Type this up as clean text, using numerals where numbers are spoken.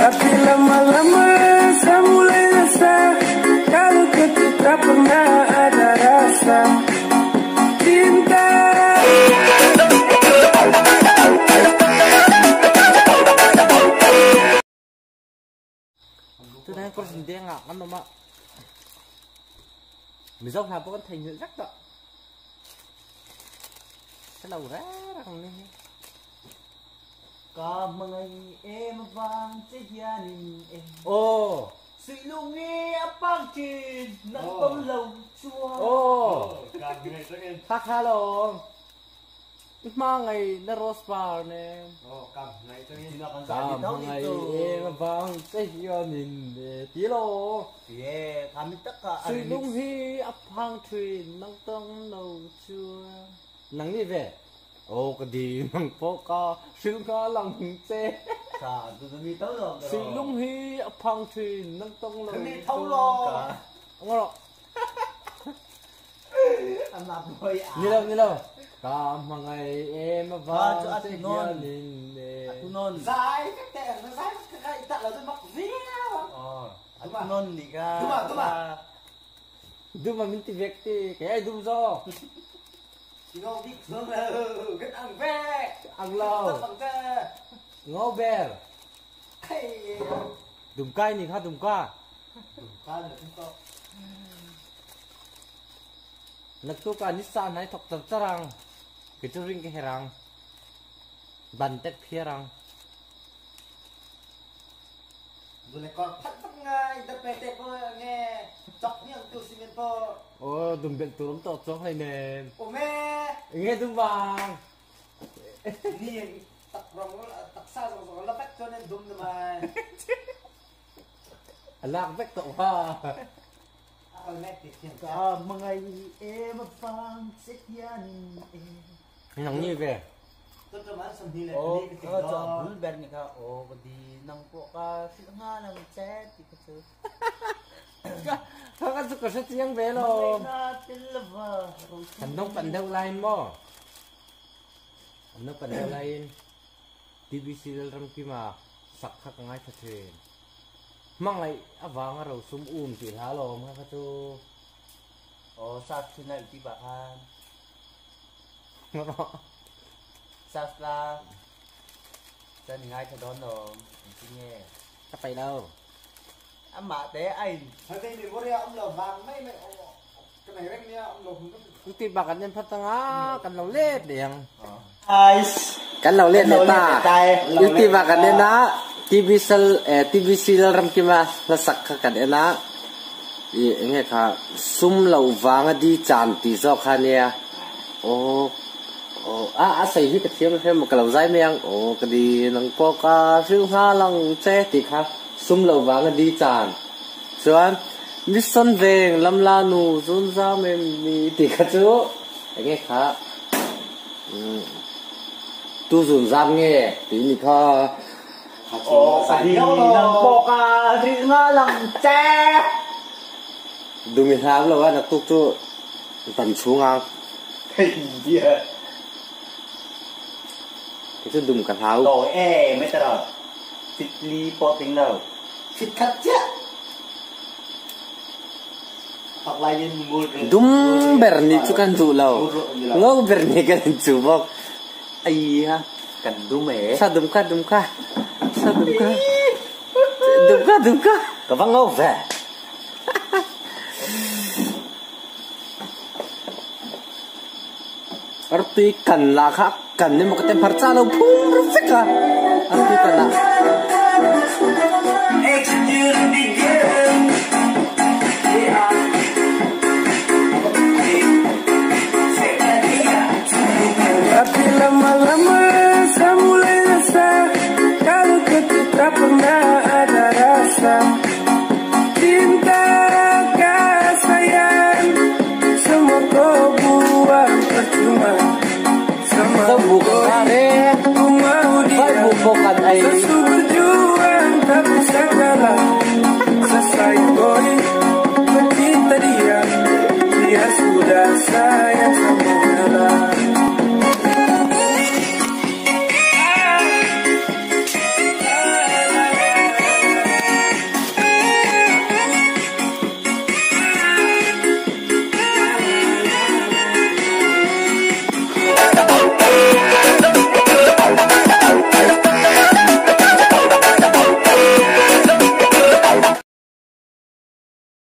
Tapi lama-lama saya mulai rasa kalau kita pernah ada rasa cinta. Tôi đang có gì đen ạ, ăn mà. Mình dốc hà có thành nữa rắc đó. Cái đầu rá răng lên. Có mời em vang chế hiền em. Ô. Sự lung nghe bang chìn nắng bông lầu chua. Ô. Thác hello. Mà ngày nó rose bar nè. Cầm ngày cho nên cầm ngày em vang chế hiền tí lô. Yeah, cảm tất cả. Sự lung hi áp hang thuyền nắng tông lầu chua. Nắng đi về. Ô cái gì nắng phố co sự có lòng chê. Sự lung hi áp hang thuyền nắng tông lầu chua. Ông rồi. Như đâu. Cảm ngày em vang chế hiền non. Dài cái tệ nó dài cái tệ là tôi mặc gì á. Non thì cả. Đúng mà mình tìm việc thì cái ai đúng do. Ngô biết không là cái ăn ve. Ăn lâu. Ngô bè. Đùm cay này khá đùm ca. Đùm ca là không có. Nắc tu cả Nissan này thọc tập răng. Cái chú rinh cái răng. Bàn tết phía răng. Rồi lại còn thắt tóc ngay, tập về tết nghe chọc những từ sinh viên po. Ô, đùm biện tụi nó tọt xuống này nè. Ồ mẹ. Nghe đùm vàng. Nè, tặc rong tặc xa rồi rồi lắp bách cho nên đùm rồi mà. Lạc bách tụ ha. Cả ngày em vang chết hiền em. Nắng như về. Ô, cái chọn bún bẹt này cả, ô, cái gì nắng bộ cả, sự nga là một chết thì cái chứ. Thằng ăn cái tiếng về lo. Thằng nông bận đâu lại mò. Thằng nông bận đâu lại. TBC ram kia mà sắc khắc ngay thật thề. Mang lại vàng rồi sum chỉ lá lo mà cái chú. Ô, sắc trên này thì bà han. Nó. Sắc là chân ngay cho đón rồi, mình nghe. Chắc phải đâu. Ăn mà té anh. Hôm nay mình có đi ông lò vàng mấy mày cái này rách nha ông lò cứ tìm bạc anh nhân phát tăng á, cần lầu lết điện. Cần lầu lết này ta. Cứ tìm bạc anh nhân á, TVC ram kia mà là sắc cái anh á. Nghe khá sum lầu vàng đi chán tí do khá nè. Ô à xây hết cái thiêm thêm một cái lầu dây miệng. Ô cái đi nang po ca siêu ha lăng che thì khá sum lầu vàng đi chán. Chuan mission về lâm la nù run ra mềm mì thì khá chú. Nghe khá tu run ra nghe tí nị kha. Ô cái đi nang po ca siêu ha lăng che. Đừng mình làm lâu á, tu chú tận xuống ngang. Cái chú đùm cả tháo. Tổ e mấy tao rồi. Xịt ly po tính đâu. Xịt khát chứ. Đúng berni chú kan chú lâu. Ngô berni kan chú bọc. Ai ha, cần đúng mẹ. Sao đùm ca đùm ca. Sao đùm ca. Đùm ca đùm ca. Có văng ngô về. Arti kan là khác cần nên một cái tem phát ra đâu phun rất phết à. Arti kan là. Tapi lama-lama saya mulai rasa kalau kita pernah